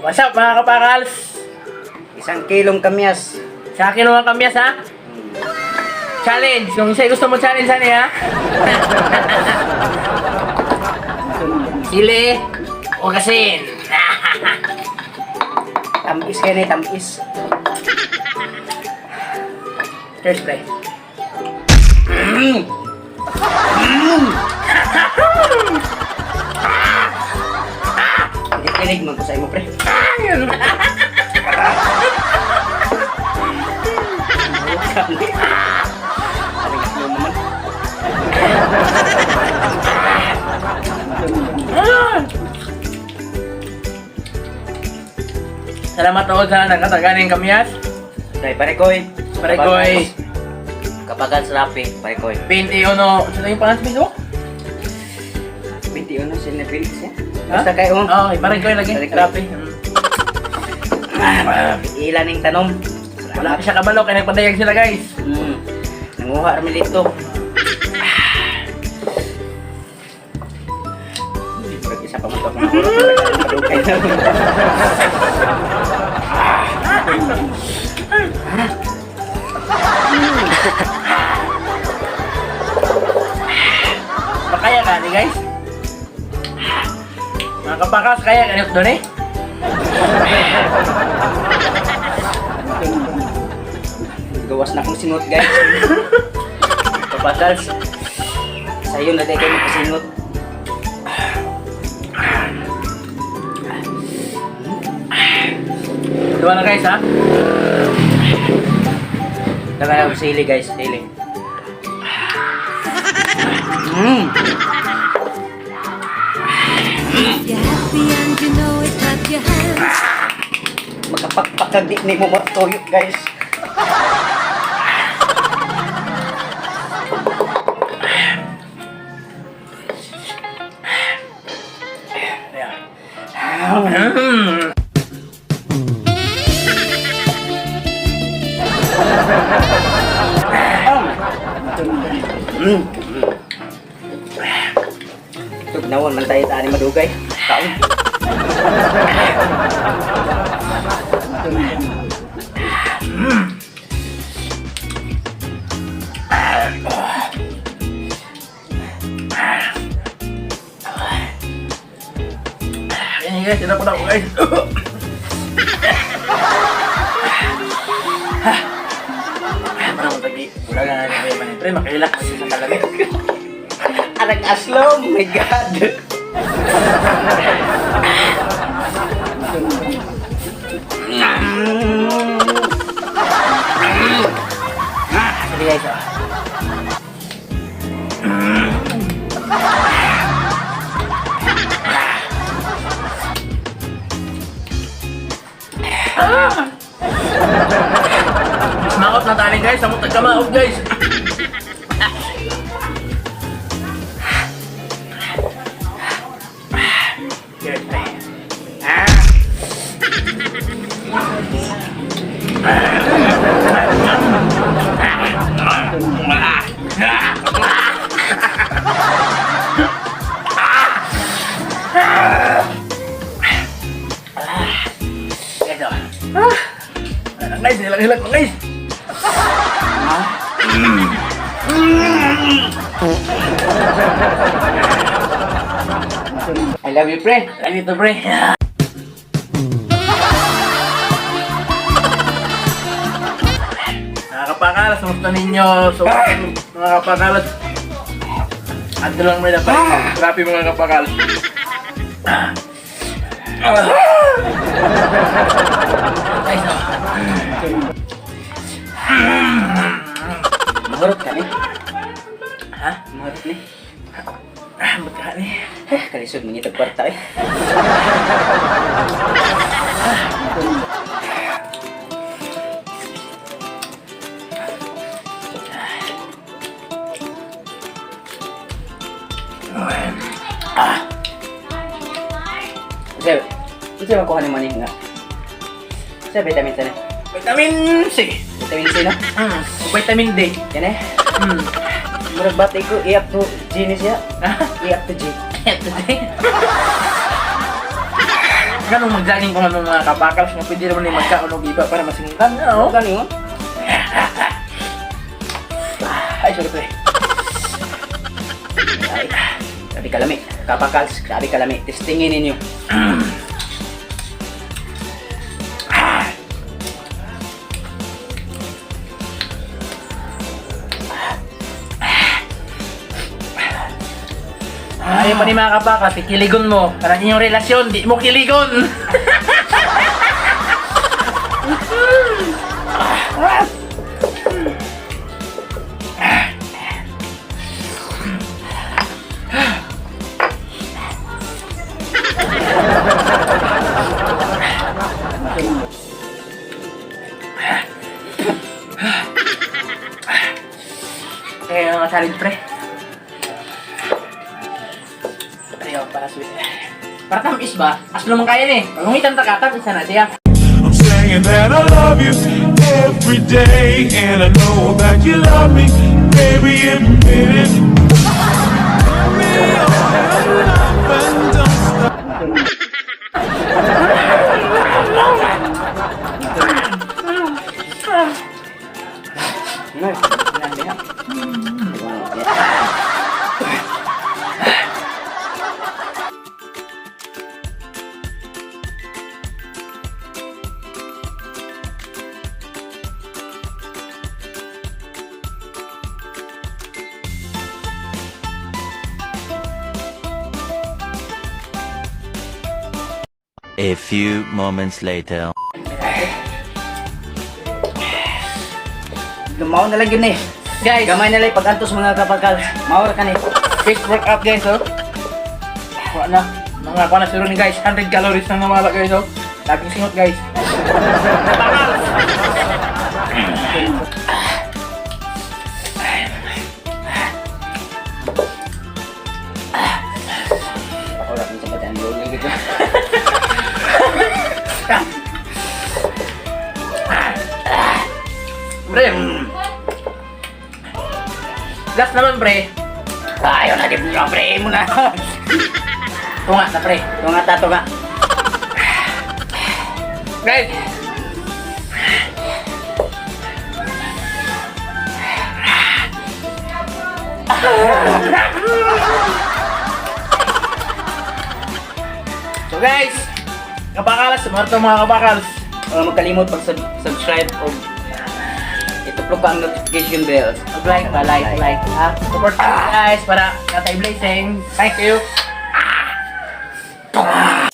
What's up, mga kapakals? 1 kilong kamyas. Sa akin naman kamyas, ha? Challenge! Kung isa gusto mo challenge, ano, ha? Sili o kasin. Tamis kayo na, tamis. Cheers, pre. Hindi kinig man ko sa imo, pre. Aring mo naman. Salamat ako sa nagkataganing kamyas. Dahil parekoy. Parekoy. Kapagal sa rapi, parekoy. 21. Sino yung pangalan sa Facebook? 21 sila na Felix ya. Ha? Basta kayo. Oo, oh, parekoy lagi. Parekoy. Rapi. Ilan yung tanong. Wala pa siya kabalo kaya nagpadayag sila, guys. Nanguha rami dito. Murag isa pa man to akong nahulog. Murag kadugay na. Makaya ka ni, guys. Mga kapakas, kaya ka doon eh. Gawas na akong singot, guys. Kapagals. Sa'yo na tayo kayo makasingot. Dua na, guys, ha. Daga na sili, guys, sili. If you're happy and you know it, clap your hands. Makapakpakag di ni mo matuyo, guys. Ayan. Tugnawan man tayo sa ani madugay. Kaon. Ayan, guys, ito po na ako, guys. Parang matagi. Wala na nga kayo man. Pre, makailak kasi sa kalamit. Anak aslom, my God. Sige, guys, ah. Ah! Smakot na tali, guys. Samot nagkamaog, guys. Cheers, pre. Guys, oh. Ah! Guys, nilang-hilag ko, guys. I love you, pre. Love you too, pre. Mga kapakalas, musta ninyo? So, mga kapakalas, ano lang may napay. Grabe, mga kapakalas. Guys, oh. Mahurot ka ni. Ha? Mahurot ni. Ah, ba't ka ni? Eh, kalisod mo niya kwarta eh. Kasi, unsa makuha ni Maning nga? Sa vitamin C ni? Vitamin C. Vitamin C, no? Vitamin D. Yan eh. Murag bati ko, i up to G ni siya. Ha? I up to G. Ito D. Ganong mag-jogging pa man mga kapakals nga pwede naman ni magkaon og iba para masingitan. No? Ano gani oh? Ay, sorry pre. Ay, grabe kalami. Kapakals, grabe kalami. Testingin ninyo. Ayaw pa ni mga kapakals, kiligon mo. Parang inyong relasyon, di mo kiligon. Kaya nga challenge pre. Ayaw, para sweet. Para tamis ba? As lumang kaya ni. Pag umitan ta ka, tamis na siya. I'm saying that I love you every day, and I know that you love me, baby. Admit it. And don't stop. Ano? Ano yan? A few moments later. Lumaw na lang yun eh. Guys, Gamay na lang pag-antos mga kapakal. Maura ka ni. Best workout guys, oh. Wala na. Mga kuha na siguro ni guys, 100 calories na nawala guys, oh. Laging singot guys. Bakal! Wala kang sa bataan yun. Pre! Last naman pre. Ayaw na, di mo pre mo na. Tunga na pre. Tunga ta, tunga. Guys! So guys, kabakalas, mga mga kabakalas. Huwag magkalimot pag-subscribe o ituplok ka ang notification bells. Mag-like ba? Like, like, ha? Support us guys para natay blessing. Thank you. Ah!